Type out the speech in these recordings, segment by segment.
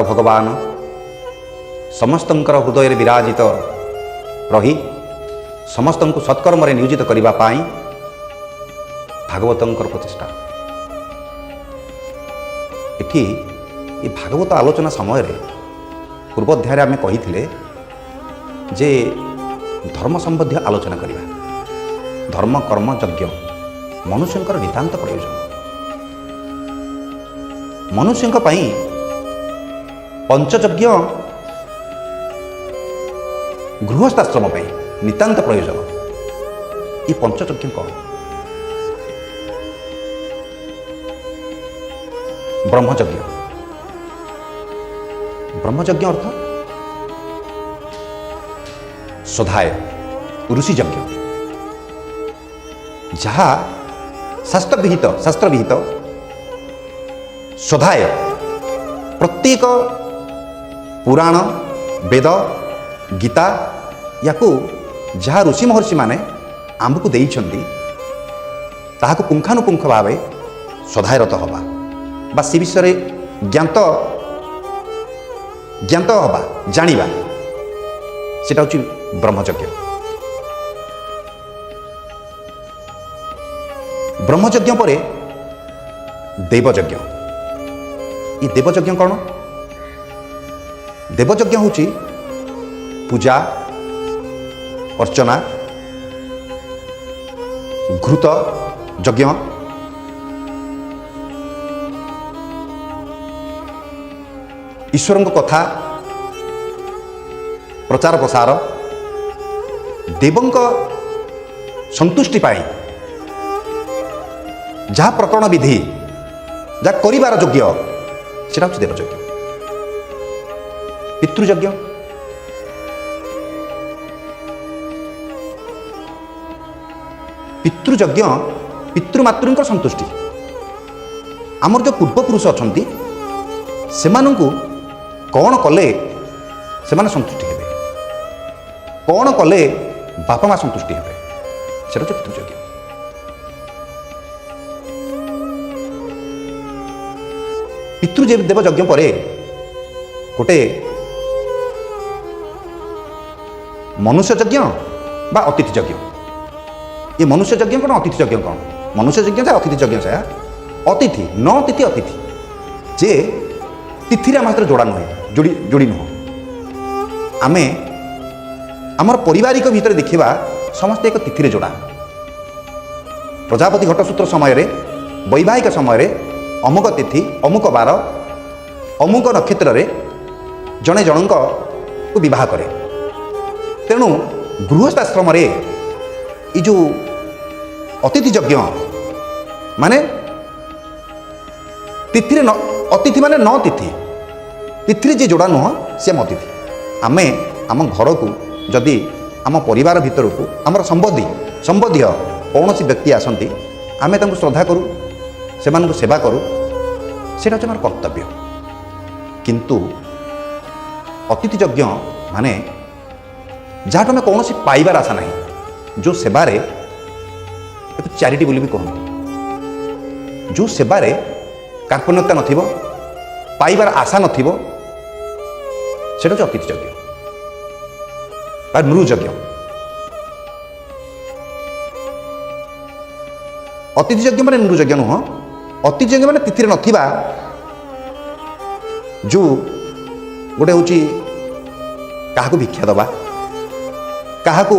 ଭଗବାନ ସମସ୍ତଙ୍କର ହୃଦୟରେ ବିରାଜିତ ରହି ସମସ୍ତଙ୍କୁ ସତ୍କର୍ମରେ ନିୟୋଜିତ କରିବା ପାଇଁ ଭାଗବତଙ୍କର ପ୍ରଚେଷ୍ଟା। ଏଠି ଏ ଭାଗବତ ଆଲୋଚନା ସମୟରେ ପୂର୍ବ ଅଧ୍ୟାୟରେ ଆମେ କହିଥିଲେ ଯେ ଧର୍ମ ସମ୍ବନ୍ଧୀୟ ଆଲୋଚନା କରିବା। ଧର୍ମ, କର୍ମ, ଯଜ୍ଞ ମନୁଷ୍ୟଙ୍କର ନିତାନ୍ତ ପ୍ରୟୋଜନ। ମନୁଷ୍ୟଙ୍କ ପାଇଁ ପଞ୍ଚଯଜ୍ଞ ଗୃହସ୍ଥାଶ୍ରମ ପାଇଁ ନିତାନ୍ତ ପ୍ରୟୋଜନ। ଏ ପଞ୍ଚଯଜ୍ଞ କ'ଣ? ବ୍ରହ୍ମଯଜ୍ଞ। ବ୍ରହ୍ମଯଜ୍ଞ ଅର୍ଥ ସ୍ୱଧାୟ ଋଷି ଯଜ୍ଞ, ଯାହା ଶାସ୍ତ୍ରବିହିତ ସ୍ୱଧାୟ। ପ୍ରତ୍ୟେକ ପୁରାଣ, ବେଦ, ଗୀତା ୟାକୁ ଯାହା ଋଷି ମହର୍ଷିମାନେ ଆମକୁ ଦେଇଛନ୍ତି, ତାହାକୁ ପୁଙ୍ଖାନୁପୁଙ୍ଖ ଭାବେ ସ୍ୱଧାୟରତ ହେବା ବା ସେ ବିଷୟରେ ଜ୍ଞାତ ହେବା, ଜାଣିବା, ସେଟା ହେଉଛି ବ୍ରହ୍ମଯଜ୍ଞ। ବ୍ରହ୍ମଯଜ୍ଞ ପରେ ଦେବଯଜ୍ଞ। ଏ ଦେବଯଜ୍ଞ କ'ଣ? ଦେବଯଜ୍ଞ ହେଉଛି ପୂଜା ଅର୍ଚ୍ଚନା, ଘୃତ ଯଜ୍ଞ, ଈଶ୍ୱରଙ୍କ କଥା ପ୍ରଚାର ପ୍ରସାର, ଦେବଙ୍କ ସନ୍ତୁଷ୍ଟି ପାଇଁ ଯାହା ପ୍ରକରଣ ବିଧି, ଯାହା କରିବାର ଯୋଗ୍ୟ, ସେଟା ହେଉଛି ଦେବଯଜ୍ଞ। ପିତୃଯଜ୍ଞ, ପିତୃଯଜ୍ଞ ପିତୃମାତୃଙ୍କ ସନ୍ତୁଷ୍ଟି। ଆମର ଯେଉଁ ପୂର୍ବପୁରୁଷ ଅଛନ୍ତି, ସେମାନଙ୍କୁ କ'ଣ କଲେ ସେମାନେ ସନ୍ତୁଷ୍ଟି ହେବେ, କ'ଣ କଲେ ବାପା ମା ସନ୍ତୁଷ୍ଟି ହେବେ, ସେଟା ହେଉଛି ପିତୃଯଜ୍ଞ। ପିତୃଦେବ ଯଜ୍ଞ ପରେ ଗୋଟେ ମନୁଷ୍ୟ ଯଜ୍ଞ ବା ଅତିଥି ଯଜ୍ଞ। ଏ ମନୁଷ୍ୟ ଯଜ୍ଞ କ'ଣ, ଅତିଥି ଯଜ୍ଞ କ'ଣ? ମନୁଷ୍ୟ ଯଜ୍ଞ ଯାହା, ଅତିଥି ଯଜ୍ଞ ସେୟା। ଅତିଥି ନ ଅତିଥି, ଅତିଥି ଯେ ତିଥିରେ ଆମ ହାତରେ ଯୋଡ଼ା ନୁହେଁ, ଯୋଡ଼ି ନୁହଁ। ଆମେ ଆମର ପାରିବାରିକ ଭିତରେ ଦେଖିବା, ସମସ୍ତେ ଏକ ତିଥିରେ ଯୋଡ଼ା। ପ୍ରଜାପତି ଘଟସୂତ୍ର ସମୟରେ, ବୈବାହିକ ସମୟରେ ଅମୁକ ତିଥି, ଅମୁକ ବାର, ଅମୁକ ନକ୍ଷତ୍ରରେ ଜଣେ ଜଣଙ୍କୁ ବିବାହ କରେ। ତେଣୁ ଗୃହସ୍ଥାଶ୍ରମରେ ଏ ଯେଉଁ ଅତିଥି ଯଜ୍ଞ ମାନେ ତିଥିରେ ନ ଅତିଥି, ମାନେ ନ ତିଥି, ତିଥିରେ ଯିଏ ଯୋଡ଼ା ନୁହଁ ସେ ଆମ ଅତିଥି। ଆମେ ଆମ ଘରକୁ ଯଦି ଆମ ପରିବାର ଭିତରକୁ ଆମର ସମ୍ବନ୍ଧୀୟ କୌଣସି ବ୍ୟକ୍ତି ଆସନ୍ତି, ଆମେ ତାଙ୍କୁ ଶ୍ରଦ୍ଧା କରୁ, ସେମାନଙ୍କୁ ସେବା କରୁ, ସେଇଟା ହେଉଛି ଆମର କର୍ତ୍ତବ୍ୟ। କିନ୍ତୁ ଅତିଥି ଯଜ୍ଞ ମାନେ ଯାହାଠୁ ଆମେ କୌଣସି ପାଇବାର ଆଶା ନାହିଁ, ଯେଉଁ ସେବାରେ, ଏକୁ ଚାରିଟି ବୋଲି ବି କହନ୍ତି, ଯେଉଁ ସେବାରେ କାର୍ପଣ୍ୟତା ନଥିବ, ପାଇବାର ଆଶା ନଥିବ, ସେଇଟା ହେଉଛି ଅତିଥି ଯଜ୍ଞ ବା ନୃଯଜ୍ଞ। ଅତିଥି ଯଜ୍ଞ ମାନେ ନୃଯଜ୍ଞ ନୁହଁ। ଅତିଥି ଯଜ୍ଞ ମାନେ ତିଥିରେ ନଥିବା ଯେଉଁ ଗୋଟେ ହେଉଛି କାହାକୁ ଭିକ୍ଷା ଦେବା, କାହାକୁ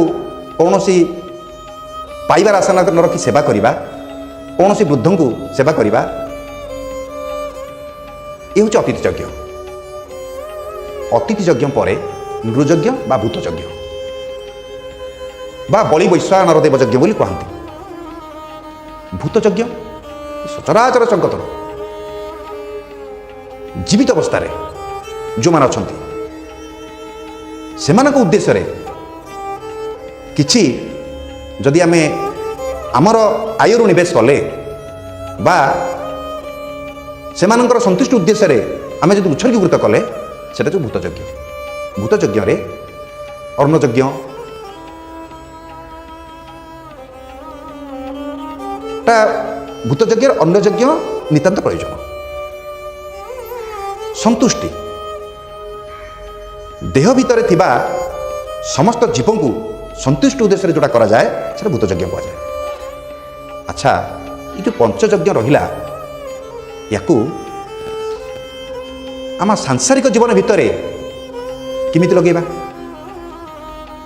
କୌଣସି ପାଇବାର ଆଶା ନ ରଖି ସେବା କରିବା, କୌଣସି ବୃଦ୍ଧଙ୍କୁ ସେବା କରିବା, ଏ ହେଉଛି ଅତିଥି ଯଜ୍ଞ। ଅତିଥି ଯଜ୍ଞ ପରେ ନୃଯଜ୍ଞ ବା ଭୂତଯଜ୍ଞ ବା ବଳି ବୈଶ୍ୱାନର ଦେବ ଯଜ୍ଞ ବୋଲି କହନ୍ତି। ଭୂତଯଜ୍ଞ ସଚରାଚର ଜଗତର ଜୀବିତ ଅବସ୍ଥାରେ ଯେଉଁମାନେ ଅଛନ୍ତି, ସେମାନଙ୍କ ଉଦ୍ଦେଶ୍ୟରେ କିଛି ଯଦି ଆମେ ଆମର ଆୟୁରୁ ନିବେଶ କଲେ ବା ସେମାନଙ୍କର ସନ୍ତୁଷ୍ଟି ଉଦ୍ଦେଶ୍ୟରେ ଆମେ ଯଦି ଉତ୍ସର୍ଗୀକୃତ କଲେ, ସେଟା ହେଉଛି ଭୂତଯଜ୍ଞ। ଭୂତଯଜ୍ଞରେ ଅର୍ଣ୍ଣଯଜ୍ଞ ଟା, ଭୂତଯଜ୍ଞର ଅନ୍ନଯଜ୍ଞ ନିତାନ୍ତ ପ୍ରୟୋଜନ। ସନ୍ତୁଷ୍ଟି ଦେହ ଭିତରେ ଥିବା ସମସ୍ତ ଜୀବଙ୍କୁ ସନ୍ତୁଷ୍ଟ ଉଦ୍ଦେଶ୍ୟରେ ଯେଉଁଟା କରାଯାଏ ସେଟା ଭୂତଯଜ୍ଞ କୁହାଯାଏ। ଆଚ୍ଛା, ଏ ଯେଉଁ ପଞ୍ଚଯଜ୍ଞ ରହିଲା, ୟାକୁ ଆମ ସାଂସାରିକ ଜୀବନ ଭିତରେ କେମିତି ଲଗେଇବା?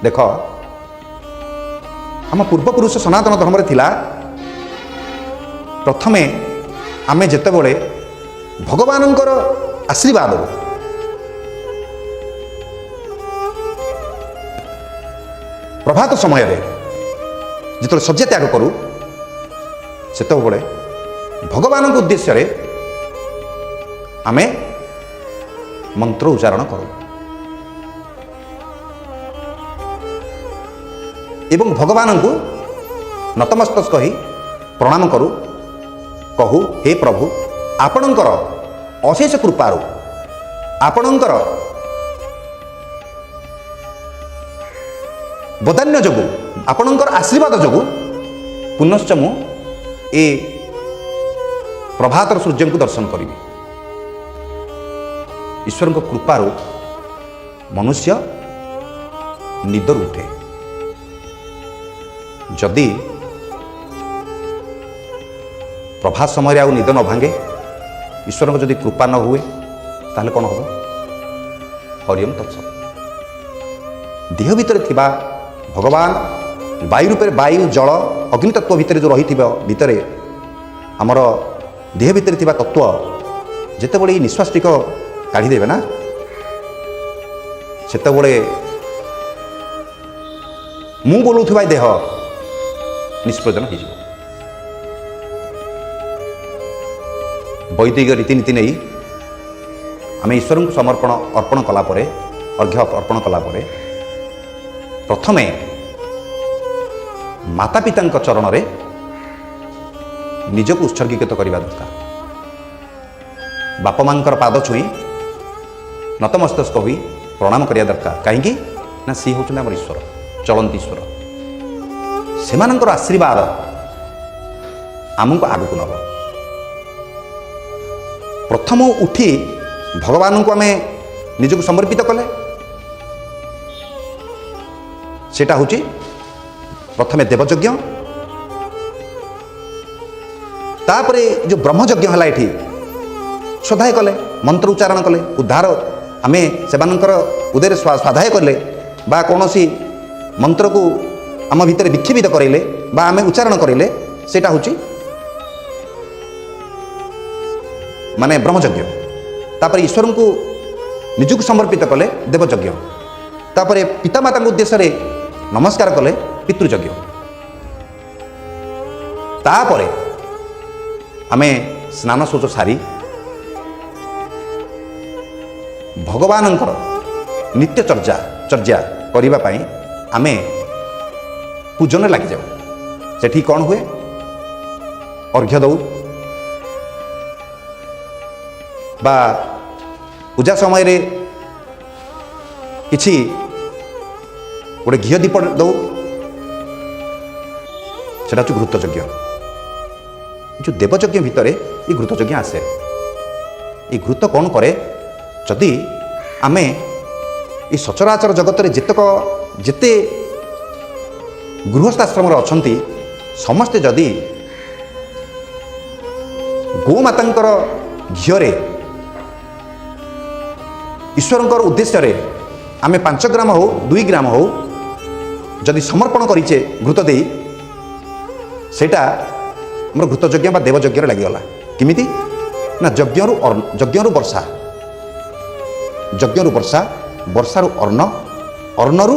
ଦେଖ, ଆମ ପୂର୍ବପୁରୁଷ ସନାତନ ଧର୍ମରେ ଥିଲା, ପ୍ରଥମେ ଆମେ ଯେତେବେଳେ ଭଗବାନଙ୍କର ଆଶୀର୍ବାଦରୁ ପ୍ରଭାତ ସମୟରେ ଯେତେବେଳେ ଶଯ୍ୟା ତ୍ୟାଗ କରୁ, ସେତେବେଳେ ଭଗବାନଙ୍କ ଉଦ୍ଦେଶ୍ୟରେ ଆମେ ମନ୍ତ୍ର ଉଚ୍ଚାରଣ କରୁ ଏବଂ ଭଗବାନଙ୍କୁ ନତମସ୍ତକ କହି ପ୍ରଣାମ କରୁ, କହୁ, ହେ ପ୍ରଭୁ, ଆପଣଙ୍କର ଅଶେଷ କୃପାରୁ, ଆପଣଙ୍କର ବଦାନ୍ୟ ଯୋଗୁଁ, ଆପଣଙ୍କର ଆଶୀର୍ବାଦ ଯୋଗୁଁ ପୁନଶ୍ଚ ମୁଁ ଏ ପ୍ରଭାତର ସୂର୍ଯ୍ୟଙ୍କୁ ଦର୍ଶନ କରିବି। ଈଶ୍ୱରଙ୍କ କୃପାରୁ ମନୁଷ୍ୟ ନିଦରୁ ଉଠେ। ଯଦି ପ୍ରଭାତ ସମୟରେ ଆଉ ନିଦ ନ ଭାଙ୍ଗେ, ଈଶ୍ୱରଙ୍କ ଯଦି କୃପା ନ ହୁଏ, ତାହେଲେ କ'ଣ ହେବ? ହରିଓମ୍ ତତ୍ସତ୍। ଦେହ ଭିତରେ ଥିବା ଭଗବାନ ବାୟୁ ରୂପରେ, ବାୟୁ, ଜଳ, ଅଗ୍ନିତତ୍ତ୍ୱ ଭିତରେ ଯେଉଁ ରହିଥିବ, ଭିତରେ ଆମର ଦେହ ଭିତରେ ଥିବା ତତ୍ତ୍ୱ ଯେତେବେଳେ ଏଇ ନିଶ୍ୱାସ ଟିକ କାଢ଼ିଦେବେ ନା, ସେତେବେଳେ ମୁଁ ବୋଲୁଥିବା ଏ ଦେହ ନିଷ୍ପ୍ରୟୋଜନ ହେଇଯିବ। ବୈଦିକ ରୀତିନୀତି ନେଇ ଆମେ ଈଶ୍ୱରଙ୍କୁ ସମର୍ପଣ ଅର୍ପଣ କଲା ପରେ, ଅର୍ଘ୍ୟ ଅର୍ପଣ କଲା ପରେ, ପ୍ରଥମେ ମାତା ପିତାଙ୍କ ଚରଣରେ ନିଜକୁ ଉତ୍ସର୍ଗୀକୃତ କରିବା ଦରକାର। ବାପା ମାଙ୍କର ପାଦ ଛୁଇଁ ନତମସ୍ତକ ହୋଇ ପ୍ରଣାମ କରିବା ଦରକାର। କାହିଁକି ନା ସିଏ ହେଉଛନ୍ତି ଆମର ଈଶ୍ୱର, ଚଳନ୍ତି ଈଶ୍ୱର। ସେମାନଙ୍କର ଆଶୀର୍ବାଦ ଆମକୁ ଆଗକୁ ନେବ। ପ୍ରଥମ ଉଠି ଭଗବାନଙ୍କୁ ଆମେ ନିଜକୁ ସମର୍ପିତ କଲେ, ସେଟା ହେଉଛି ପ୍ରଥମେ ଦେବଯଜ୍ଞ। ତାପରେ ଯେଉଁ ବ୍ରହ୍ମଯଜ୍ଞ ହେଲା, ଏଠି ସ୍ୱାଧ୍ୟାୟ କଲେ, ମନ୍ତ୍ର ଉଚ୍ଚାରଣ କଲେ, ଉଦ୍ଧାର ଆମେ ସେମାନଙ୍କର ଉଦୟରେ ସ୍ୱାଧ୍ୟାୟ କଲେ ବା କୌଣସି ମନ୍ତ୍ରକୁ ଆମ ଭିତରେ ବିକ୍ଷେପିତ କରାଇଲେ ବା ଆମେ ଉଚ୍ଚାରଣ କରାଇଲେ, ସେଇଟା ହେଉଛି ମାନେ ବ୍ରହ୍ମଯଜ୍ଞ। ତାପରେ ଈଶ୍ୱରଙ୍କୁ ନିଜକୁ ସମର୍ପିତ କଲେ ଦେବଯଜ୍ଞ। ତାପରେ ପିତାମାତାଙ୍କ ଉଦ୍ଦେଶ୍ୟରେ ନମସ୍କାର କଲେ ପିତୃଯଜ୍ଞ। ତାପରେ ଆମେ ସ୍ନାନ ଶୌଚ ସାରି ଭଗବାନଙ୍କର ନିତ୍ୟ ଚର୍ଚ୍ଚା କରିବା ପାଇଁ ଆମେ ପୂଜନରେ ଲାଗିଯାଉ। ସେଠି କ'ଣ ହୁଏ? ଅର୍ଘ୍ୟ ଦଉ ବା ପୂଜା ସମୟରେ କିଛି ଗୋଟେ ଘିଅ ଦୀପ ଦଉ, ସେଟା ହେଉଛି ଘୃତଯଜ୍ଞ। ଏ ଯେଉଁ ଦେବଯଜ୍ଞ ଭିତରେ ଏ ଘୃତଯଜ୍ଞ ଆସେ। ଏ ଘୃତ କ'ଣ କରେ? ଯଦି ଆମେ ଏ ସଚରାଚର ଜଗତରେ ଯେତେ ଗୃହସ୍ଥାଶ୍ରମରେ ଅଛନ୍ତି, ସମସ୍ତେ ଯଦି ଗୋମାତାଙ୍କର ଘିଅରେ ଈଶ୍ୱରଙ୍କର ଉଦ୍ଦେଶ୍ୟରେ ଆମେ 5 ଗ୍ରାମ ହଉ, 2 ଗ୍ରାମ ହଉ, ଯଦି ସମର୍ପଣ କରିଛେ ଘୃତ ଦେଇ, ସେଇଟା ଆମର ଘୃତଯଜ୍ଞ ବା ଦେବଯଜ୍ଞରେ ଲାଗିଗଲା। କେମିତି ନା ଯଜ୍ଞରୁ ବର୍ଷା, ଯଜ୍ଞରୁ ବର୍ଷା, ବର୍ଷାରୁ ଅନ୍ନ, ଅନ୍ନରୁ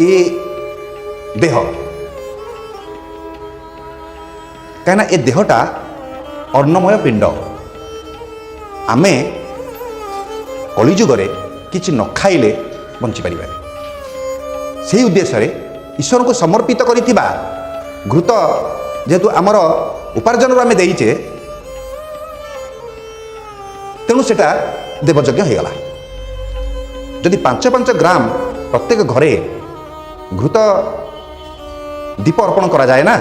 ଏ ଦେହ। କାହିଁକିନା ଏ ଦେହଟା ଅନ୍ନମୟ ପିଣ୍ଡ। ଆମେ କଳିଯୁଗରେ କିଛି ନ ଖାଇଲେ ବଞ୍ଚିପାରିବାନି। ସେହି ଉଦ୍ଦେଶ୍ୟରେ ଈଶ୍ୱରଙ୍କୁ ସମର୍ପିତ କରିଥିବା ଘୃତ ଯେହେତୁ ଆମର ଉପାର୍ଜନରୁ ଆମେ ଦେଇଛେ, ତେଣୁ ସେଟା ଦେବଯଜ୍ଞ ହେଇଗଲା। ଯଦି 5 5 ଗ୍ରାମ ପ୍ରତ୍ୟେକ ଘରେ ଘୃତ ଦୀପ ଅର୍ପଣ କରାଯାଏ ନା,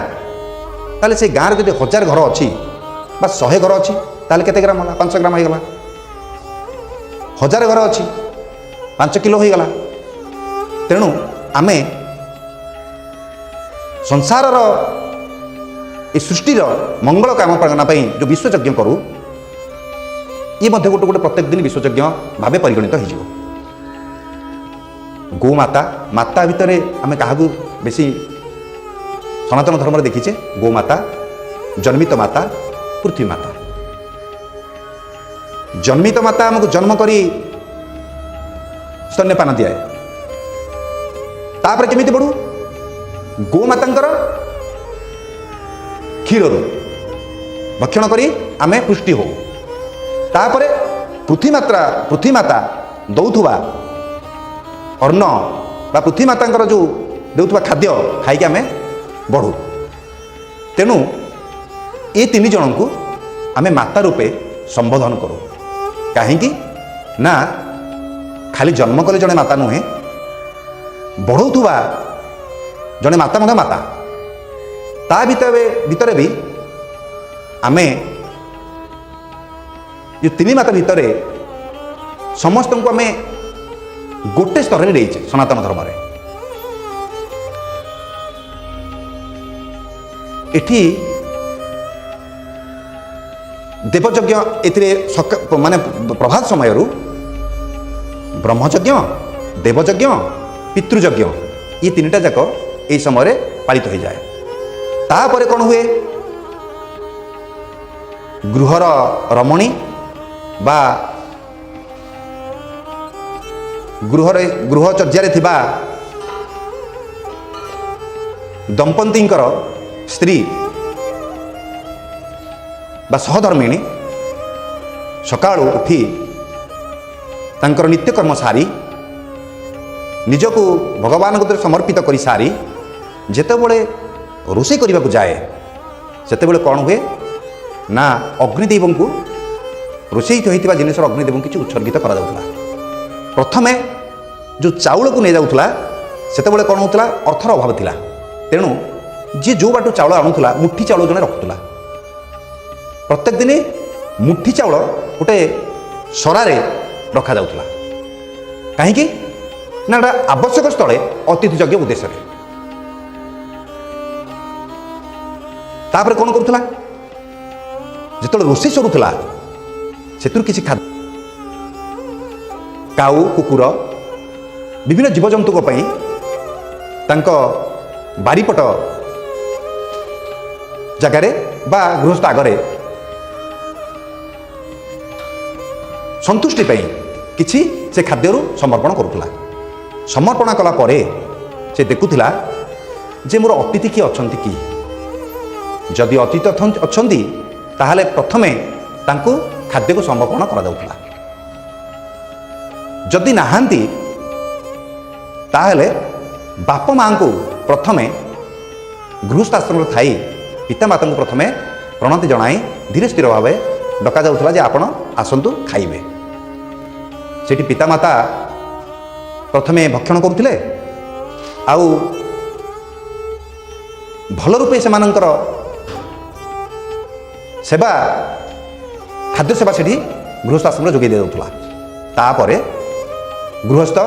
ତାହେଲେ ସେ ଗାଁରେ ଯଦି 1000 ଘର ଅଛି ବା 100 ଘର ଅଛି, ତାହେଲେ କେତେ ଗ୍ରାମ ହେଲା? 5 ଗ୍ରାମ ହେଇଗଲା। 1000 ଘର ଅଛି, 5 କିଲୋ ହୋଇଗଲା। ତେଣୁ ଆମେ ସଂସାରର ଏ ସୃଷ୍ଟିର ମଙ୍ଗଳ କାମନା ପାଇଁ ଯେଉଁ ବିଶ୍ୱଯଜ୍ଞ କରୁ, ଇଏ ମଧ୍ୟ ଗୋଟେ ଗୋଟେ ପ୍ରତ୍ୟେକ ଦିନ ବିଶ୍ୱଯଜ୍ଞ ଭାବେ ପରିଗଣିତ ହୋଇଯିବ। ଗୋମାତା, ମାତା ଭିତରେ ଆମେ କାହାକୁ ବେଶୀ ସନାତନ ଧର୍ମରେ ଦେଖିଛେ? ଗୋମାତା, ଜନ୍ମିତ ମାତା, ପୃଥିବୀ ମାତା। ଜନ୍ମିତ ମାତା ଆମକୁ ଜନ୍ମ କରି ସ୍ତନ୍ୟପାନ ଦିଆଏ, ତାପରେ କେମିତି ବଢ଼ୁ? ଗୋମାତାଙ୍କର କ୍ଷୀରରୁ ଭକ୍ଷଣ କରି ଆମେ ପୁଷ୍ଟି ହଉ। ତାପରେ ପୃଥିବୀ ମାତା ଦେଉଥିବା ଅନ୍ନ ବା ପୃଥିବୀ ମାତାଙ୍କର ଯେଉଁ ଦେଉଥିବା ଖାଦ୍ୟ ଖାଇକି ଆମେ ବଢ଼ୁ। ତେଣୁ ଏ ତିନି ଜଣଙ୍କୁ ଆମେ ମାତା ରୂପେ ସମ୍ବୋଧନ କରୁ। କାହିଁକି ନା ଖାଲି ଜନ୍ମ କଲେ ଜଣେ ମାତା ନୁହେଁ, ବଢ଼ଉଥିବା ଜଣେ ମାତା ମଧ୍ୟ ମାତା। ତା ଭିତରେ ବି ଆମେ ଏ ତିନି ମାତା ଭିତରେ ସମସ୍ତଙ୍କୁ ଆମେ ଗୋଟେ ସ୍ତରରେ ନେଇଛେ ସନାତନ ଧର୍ମରେ। ଏଠି ଦେବଯଜ୍ଞ ଏଥିରେ ମାନେ ପ୍ରଭାତ ସମୟରୁ ବ୍ରହ୍ମଯଜ୍ଞ, ଦେବଯଜ୍ଞ, ପିତୃଯଜ୍ଞ ଏ ତିନିଟା ଯାକ ଏହି ସମୟରେ ପାଳିତ ହୋଇଯାଏ। ତାପରେ କ'ଣ ହୁଏ? ଗୃହର ରମଣୀ ବା ଗୃହରେ ଗୃହଚର୍ଯ୍ୟାରେ ଥିବା ଦମ୍ପତିଙ୍କର ସ୍ତ୍ରୀ ବା ସହଧର୍ମିଣୀ ସକାଳୁ ଉଠି ତାଙ୍କର ନିତ୍ୟକର୍ମ ସାରି ନିଜକୁ ଭଗବାନଙ୍କ ଉପରେ ସମର୍ପିତ କରି ସାରି ଯେତେବେଳେ ରୋଷେଇ କରିବାକୁ ଯାଏ, ସେତେବେଳେ କ'ଣ ହୁଏ ନା ଅଗ୍ନିଦେବଙ୍କୁ ରୋଷେଇ ହୋଇଥିବା ଜିନିଷର ଅଗ୍ନିଦେବଙ୍କୁ କିଛି ଉତ୍ସର୍ଗିତ କରାଯାଉଥିଲା। ପ୍ରଥମେ ଯେଉଁ ଚାଉଳକୁ ନେଇଯାଉଥିଲା, ସେତେବେଳେ କ'ଣ ହେଉଥିଲା? ଅର୍ଥର ଅଭାବ ଥିଲା। ତେଣୁ ଯିଏ ଯେଉଁ ବାଟୁ ଚାଉଳ ଆଣୁଥିଲା, ମୁଠି ଚାଉଳ ଜଣେ ରଖୁଥିଲା। ପ୍ରତ୍ୟେକ ଦିନ ମୁଠି ଚାଉଳ ଗୋଟେ ସରାରେ ରଖାଯାଉଥିଲା। କାହିଁକି ନା ଏଟା ଆବଶ୍ୟକ ସ୍ଥଳେ ଅତିଥି ଯଜ୍ଞ ଉଦ୍ଦେଶ୍ୟରେ। ତାପରେ କ'ଣ କରୁଥିଲା? ଯେତେବେଳେ ରୋଷେଇ ସରୁଥିଲା, ସେଥିରୁ କିଛି ଖାଦ୍ୟ କାଉ, କୁକୁର, ବିଭିନ୍ନ ଜୀବଜନ୍ତୁଙ୍କ ପାଇଁ ତାଙ୍କ ବାରିପଟ ଜାଗାରେ ବା ଗୃହସ୍ଥ ଆଗରେ ସନ୍ତୁଷ୍ଟି ପାଇଁ କିଛି ସେ ଖାଦ୍ୟରୁ ସମର୍ପଣ କରୁଥିଲା। ସମର୍ପଣ କଲା ପରେ ସେ ଦେଖୁଥିଲା ଯେ ମୋର ଅତିଥି କିଏ ଅଛନ୍ତି କି। ଯଦି ଅତିଥି ଅଛନ୍ତି, ତାହେଲେ ପ୍ରଥମେ ତାଙ୍କୁ ଖାଦ୍ୟକୁ ସମର୍ପଣ କରାଯାଉଥିଲା। ଯଦି ନାହାନ୍ତି, ତାହେଲେ ବାପ ମାଆଙ୍କୁ ପ୍ରଥମେ ଗୃହସ୍ଥାଶ୍ରମରେ ଥାଇ ପିତାମାତାଙ୍କୁ ପ୍ରଥମେ ପ୍ରଣତି ଜଣାଇ ଧୀରେ ସ୍ଥିର ଭାବେ ଡକାଯାଉଥିଲା ଯେ ଆପଣ ଆସନ୍ତୁ ଖାଇବେ। ସେଠି ପିତାମାତା ପ୍ରଥମେ ଭକ୍ଷଣ କରୁଥିଲେ ଆଉ ଭଲ ରୂପେ ସେମାନଙ୍କର ସେବା, ଖାଦ୍ୟ ସେବା ସେଠି ଗୃହସ୍ଥାଶ୍ରମରେ ଯୋଗାଇ ଦିଆଯାଉଥିଲା। ତାପରେ ଗୃହସ୍ଥ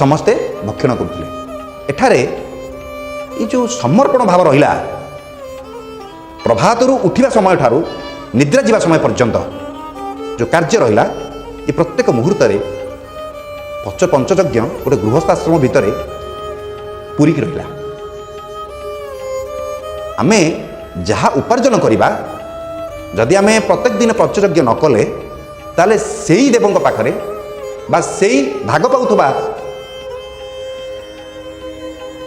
ସମସ୍ତେ ଭକ୍ଷଣ କରୁଥିଲେ। ଏଠାରେ ଏ ଯେଉଁ ସମର୍ପଣ ଭାବ ରହିଲା, ପ୍ରଭାତରୁ ଉଠିବା ସମୟଠାରୁ ନିଦ୍ରା ଯିବା ସମୟ ପର୍ଯ୍ୟନ୍ତ ଯେଉଁ କାର୍ଯ୍ୟ ରହିଲା, ଏ ପ୍ରତ୍ୟେକ ମୁହୂର୍ତ୍ତରେ ପଞ୍ଚଯଜ୍ଞ ଗୋଟେ ଗୃହସ୍ଥାଶ୍ରମ ଭିତରେ ପୂରିକି ରହିଲା। ଆମେ ଯାହା ଉପାର୍ଜନ କରିବା, ଯଦି ଆମେ ପ୍ରତ୍ୟେକ ଦିନ ପଞ୍ଚଯଜ୍ଞ ନ କଲେ, ତାହେଲେ ସେଇ ଦେବଙ୍କ ପାଖରେ ବା ସେଇ ଭାଗ ପାଉଥିବା,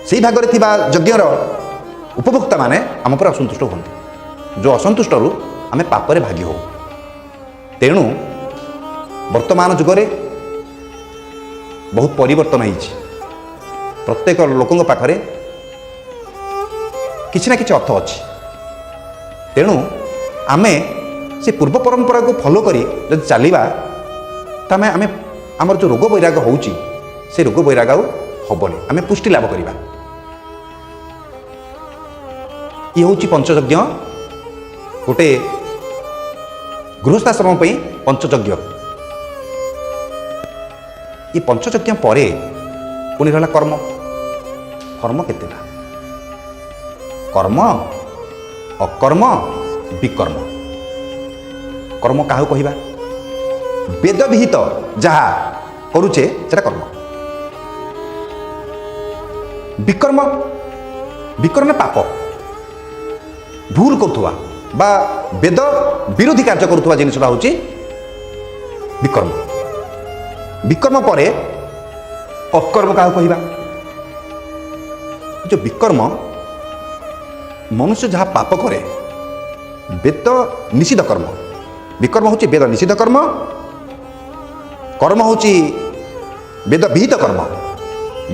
ସେଇ ଭାଗରେ ଥିବା ଯଜ୍ଞର ଉପଭୋକ୍ତାମାନେ ଆମ ଉପରେ ଅସନ୍ତୁଷ୍ଟ ହୁଅନ୍ତି, ଯେଉଁ ଅସନ୍ତୁଷ୍ଟରୁ ଆମେ ପାପରେ ଭାଗି ହେଉ। ତେଣୁ ବର୍ତ୍ତମାନ ଯୁଗରେ ବହୁତ ପରିବର୍ତ୍ତନ ହେଇଛି। ପ୍ରତ୍ୟେକ ଲୋକଙ୍କ ପାଖରେ କିଛି ନା କିଛି ଅର୍ଥ ଅଛି। ତେଣୁ ଆମେ ସେ ପୂର୍ବ ପରମ୍ପରାକୁ ଫଲୋ କରି ଯଦି ଚାଲିବା, ତାହେଲେ ଆମେ ଆମର ଯେଉଁ ରୋଗ ବୈରାଗ ହେଉଛି, ସେ ରୋଗ ବୈରାଗ ଆଉ ହେବନି, ଆମେ ପୁଷ୍ଟି ଲାଭ କରିବା। ଇଏ ହେଉଛି ପଞ୍ଚଯଜ୍ଞ, ଗୋଟେ ଗୃହସ୍ଥାଶ୍ରମ ପାଇଁ ପଞ୍ଚଯଜ୍ଞ। ଏ ପଞ୍ଚଯଜ୍ଞ ପରେ ପୁଣି ରହିଲା କର୍ମ। କର୍ମ କେତେଟା? କର୍ମ, ଅକର୍ମ, ବିକର୍ମ। କର୍ମ କାହାକୁ କହିବା? ବେଦ ବିହିତ ଯାହା କରୁଛେ ସେଟା କର୍ମ। ବିକର୍ମ, ବିକର୍ମ ପାପ, ଭୁଲ କରୁଥିବା ବା ବେଦ ବିରୋଧୀ କାର୍ଯ୍ୟ କରୁଥିବା ଜିନିଷଟା ହେଉଛି ବିକର୍ମ। ବିକର୍ମ ପରେ ଅକର୍ମ କାହାକୁ କହିବା? ଯେଉଁ ବିକର୍ମ, ମନୁଷ୍ୟ ଯାହା ପାପ କରେ, ବେଦ ନିଷିଦ୍ଧ କର୍ମ। ବିକର୍ମ ହେଉଛି ବେଦ ନିଷିଦ୍ଧ କର୍ମ, କର୍ମ ହେଉଛି ବେଦ ବିହିତ କର୍ମ।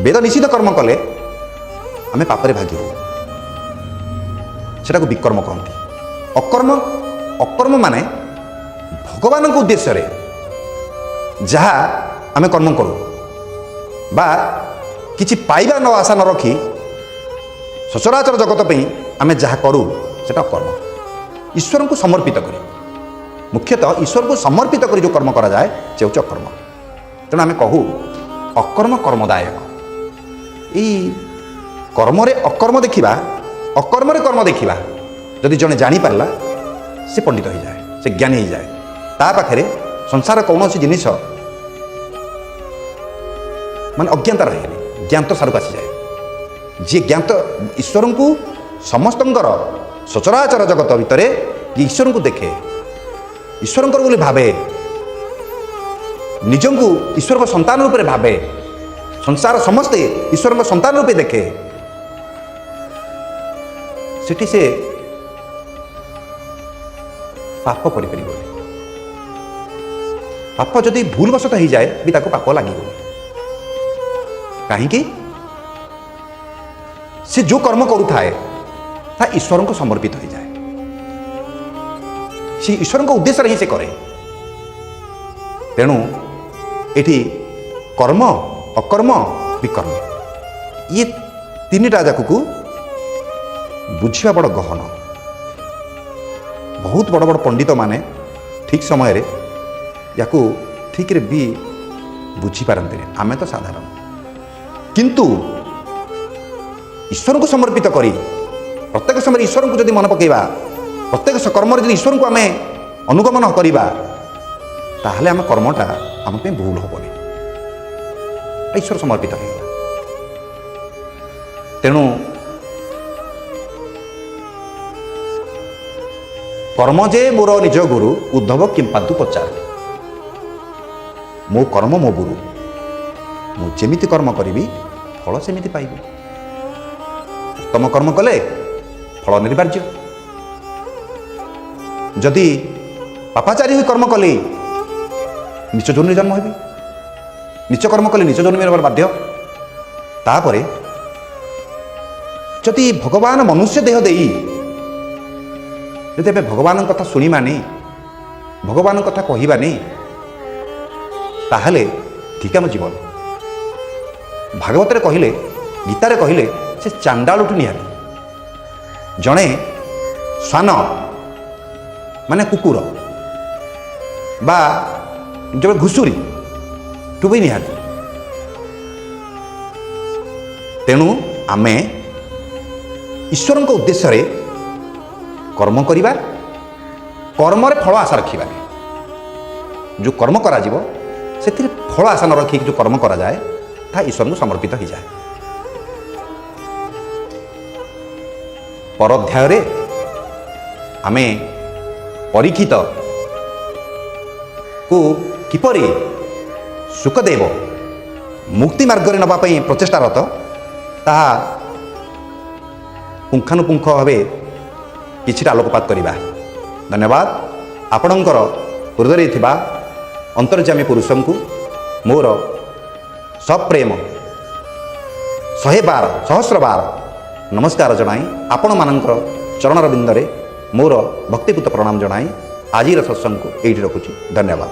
ବେଦ ନିଷିଦ୍ଧ କର୍ମ କଲେ ଆମେ ପାପରେ ଭାଗି ହଉ, ସେଟାକୁ ବିକର୍ମ କହନ୍ତି। ଅକର୍ମ, ଅକର୍ମ ମାନେ ଭଗବାନଙ୍କ ଉଦ୍ଦେଶ୍ୟରେ ଯାହା ଆମେ କର୍ମ କରୁ ବା କିଛି ପାଇବା ନ ଆଶା ନ ରଖି ସଚରାଚର ଜଗତ ପାଇଁ ଆମେ ଯାହା କରୁ ସେଟା ଅକର୍ମ। ଈଶ୍ୱରଙ୍କୁ ସମର୍ପିତ କରି, ମୁଖ୍ୟତଃ ଈଶ୍ୱରଙ୍କୁ ସମର୍ପିତ କରି ଯେଉଁ କର୍ମ କରାଯାଏ ସେ ହେଉଛି ଅକର୍ମ। ତେଣୁ ଆମେ କହୁ ଅକର୍ମ କର୍ମଦାୟକ। ଏଇ କର୍ମରେ ଅକର୍ମ ଦେଖିବା, ଅକର୍ମରେ କର୍ମ ଦେଖିବା, ଯଦି ଜଣେ ଜାଣିପାରିଲା ସେ ପଣ୍ଡିତ ହେଇଯାଏ, ସେ ଜ୍ଞାନୀ ହେଇଯାଏ। ତା ପାଖରେ ସଂସାର କୌଣସି ଜିନିଷ ମାନେ ଅଜ୍ଞାନତା ରହେନି, ଜ୍ଞାତ ସାରକୁ ଆସିଯାଏ। ଯିଏ ଜ୍ଞାତ ଈଶ୍ୱରଙ୍କୁ ସମସ୍ତଙ୍କର ସଚରାଚର ଜଗତ ଭିତରେ ଯିଏ ଈଶ୍ୱରଙ୍କୁ ଦେଖେ, ଈଶ୍ୱରଙ୍କର ବୋଲି ଭାବେ, ନିଜକୁ ଈଶ୍ୱରଙ୍କ ସନ୍ତାନ ରୂପରେ ଭାବେ, ସଂସାର ସମସ୍ତେ ଈଶ୍ୱରଙ୍କ ସନ୍ତାନ ରୂପେ ଦେଖେ, ସେଠି ସେ ପାପ କରିପାରିବନି। ପାପ ଯଦି ଭୁଲବଶତଃ ହେଇଯାଏ ବି ତାକୁ ପାପ ଲାଗିବନି। କାହିଁକି? ସେ ଯେଉଁ କର୍ମ କରୁଥାଏ ତାହା ଈଶ୍ୱରଙ୍କୁ ସମର୍ପିତ ହେଇଯାଏ। ସେ ଈଶ୍ୱରଙ୍କ ଉଦ୍ଦେଶ୍ୟରେ ହିଁ ସେ କରେ। ତେଣୁ ଏଠି କର୍ମ, ଅକର୍ମ, ବିକର୍ମ, ଇଏ ତିନିଟା ଯାକକୁ ବୁଝିବା ବଡ଼ ଗହନ। ବହୁତ ବଡ଼ ବଡ଼ ପଣ୍ଡିତମାନେ ଠିକ୍ ସମୟରେ ୟାକୁ ଠିକ୍ରେ ବି ବୁଝିପାରନ୍ତିନି। ଆମେ ତ ସାଧାରଣ, କିନ୍ତୁ ଈଶ୍ୱରଙ୍କୁ ସମର୍ପିତ କରି ପ୍ରତ୍ୟେକ ସମୟରେ ଈଶ୍ୱରଙ୍କୁ ଯଦି ମନେ ପକାଇବା, ପ୍ରତ୍ୟେକ କର୍ମରେ ଯଦି ଈଶ୍ୱରଙ୍କୁ ଆମେ ଅନୁଗମନ କରିବା, ତାହେଲେ ଆମ କର୍ମଟା ଆମ ପାଇଁ ଭୁଲ ହେବନି, ଈଶ୍ୱର ସମର୍ପିତ ହେଇଗଲା। ତେଣୁ କର୍ମ ଯେ ମୋର ନିଜ ଗୁରୁ, ଉଦ୍ଧବ କିମ୍ପାନ୍ତୁ ପଚାର। ମୋ କର୍ମ ମୋ ଗୁରୁ, ମୁଁ ଯେମିତି କର୍ମ କରିବି ଫଳ ସେମିତି ପାଇବି। ଉତ୍ତମ କର୍ମ କଲେ ଫଳ ଅନିବାର୍ଯ୍ୟ। ଯଦି ପାପାଚାରୀ ହୋଇ କର୍ମ କଲି ନିଚ ଜନ୍ମରେ ଜନ୍ମ ହେବି, ନିଚ କର୍ମ କଲେ ନିଚ ଜନ୍ମ ହେବାର ବାଧ୍ୟ। ତାପରେ ଯଦି ଭଗବାନ ମନୁଷ୍ୟ ଦେହ ଦେଇ ଯଦି ଆମେ ଭଗବାନଙ୍କ କଥା ଶୁଣିବାନି, ଭଗବାନଙ୍କ କଥା କହିବାନି, ତାହେଲେ ଠିକ୍ ଆମ ଜୀବନ। ଭାଗବତରେ କହିଲେ, ଗୀତାରେ କହିଲେ, ସେ ଚାଣ୍ଡାଳଠୁ ନିହାତି ଜଣେ ଶ୍ୱାନ ମାନେ କୁକୁର ବା ଜଣେ ଘୁଷୁରୀ ଠୁ ବି ନିହାତି। ତେଣୁ ଆମେ ଈଶ୍ୱରଙ୍କ ଉଦ୍ଦେଶ୍ୟରେ କର୍ମ କରିବା, କର୍ମରେ ଫଳ ଆଶା ରଖିବାନି। ଯେଉଁ କର୍ମ କରାଯିବ ସେଥିରେ ଫଳ ଆଶା ନ ରଖିକି ଯେଉଁ କର୍ମ କରାଯାଏ ତାହା ଈଶ୍ୱରଙ୍କୁ ସମର୍ପିତ ହୋଇଯାଏ। ପର ଅଧ୍ୟାୟରେ ଆମେ ପରୀକ୍ଷିତକୁ କିପରି ଶୁକଦେବ ମୁକ୍ତି ମାର୍ଗରେ ନେବା ପାଇଁ ପ୍ରଚେଷ୍ଟାରତ ତାହା ପୁଙ୍ଖାନୁପୁଙ୍ଖ ଭାବେ କିଛିଟା ଆଲୋକପାତ କରିବା। ଧନ୍ୟବାଦ। ଆପଣଙ୍କର ହୃଦୟରେ ଥିବା ଅନ୍ତର୍ଯାମୀ ପୁରୁଷଙ୍କୁ ମୋର ସପ୍ରେମ 112 ସହସ୍ର ବାର ନମସ୍କାର ଜଣାଇ, ଆପଣମାନଙ୍କର ଚରଣର ବିନ୍ଦରେ ମୋର ଭକ୍ତିପୂତ ପ୍ରଣାମ ଜଣାଇ ଆଜିର ସତ୍ସଙ୍ଗକୁ ଏଇଠି ରଖୁଛି। ଧନ୍ୟବାଦ।